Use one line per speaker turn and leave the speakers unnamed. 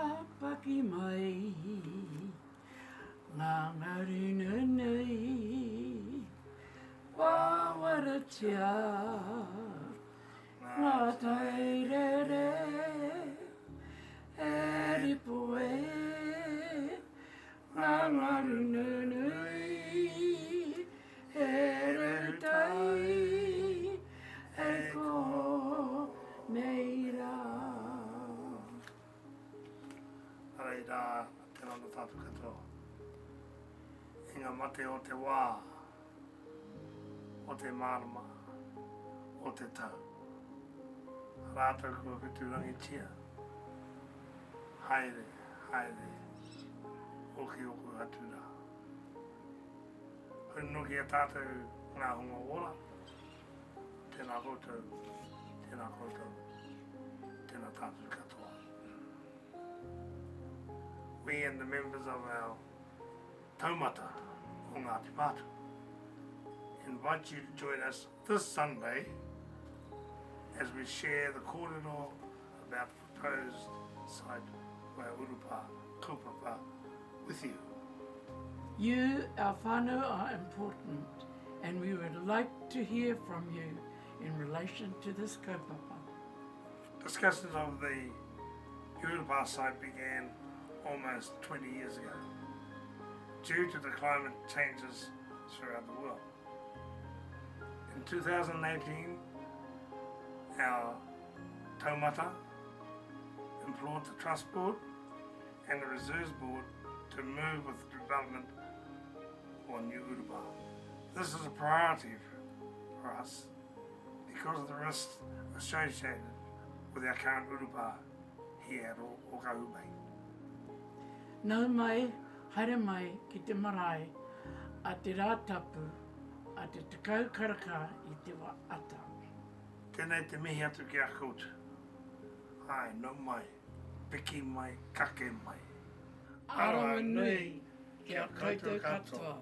Papaki mai ngā ngaru nunui, Wawaratia ngā tai rere, E ripo e ngā ngaru nunui, E rere tai e konei rā.
Arei rā te rana tātou katoa. I ngā mate o te wā, o te marama, o te tau. Rātou kua whetūrangitia. Haere, haere, hoki oku atu rā. Huri noki a tātou ngā hunga ora, tēnā koutou, tēnā koutou, tēnā tātou katoa. We and the members of our taumata o Ngāti Whātua invite you to join us this Sunday as we share the kōrero about the proposed site for our urupā kaupapa with you.
You, our whānau, are important and we would like to hear from you in relation to this kaupapa.
Discussions of the urupā site began almost 20 years ago due to the climate changes throughout the world. In 2018, our taumata implored the Trust Board and the Reserves Board to move with the development for a new urupā. This is a priority for us because of the risks associated with our current urupā here at Okahu Bay.
Nau mai, haere mai ki te marae a te Rātapu a te 10 karaka i te wa ata.
Tēnei te mihi atu ki a koutou. Āe, nau mai, piki mai, kake mai.
Aroha nui ki a koutou katoa.